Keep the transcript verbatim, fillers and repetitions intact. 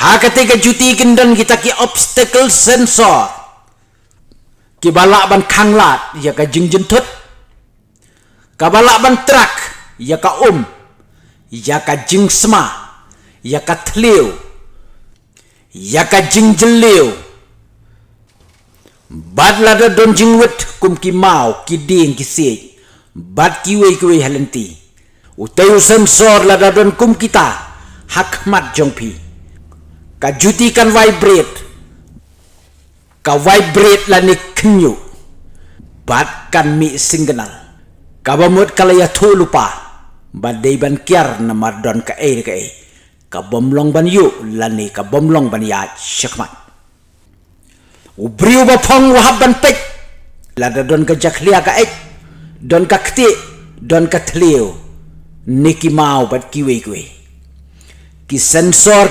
Ha kata ka juti kin don kita ki obstacle sensor kiba lah ban khanglad ïa ka jingjynthut, kaba lah ban track ïa ka um, ïa ka jingsma, ïa ka thliew, ïa ka jingjylliew. Bad lada don jingwit kum ki maw, ki dieng, ki siej, bad kiwei kiwei ha lynti, utei u sensor lada don kum kita ha khmat jong phi, ka juti kan vibrate, ka vibrate lane khynñiuh, bad kan mih signal, kaba mut ka la ïathuh lypa ba dei ban kiar namar don kaei kaei ka bym long ban ïuh lane ka bym long ban ïaid shakhmat. U briew ba phong u hap ban peit lada don ka jakhlia ka eit, don ka ktieh, don ka thliew, ne ki maw bad kiwei kiwei. Ki sensor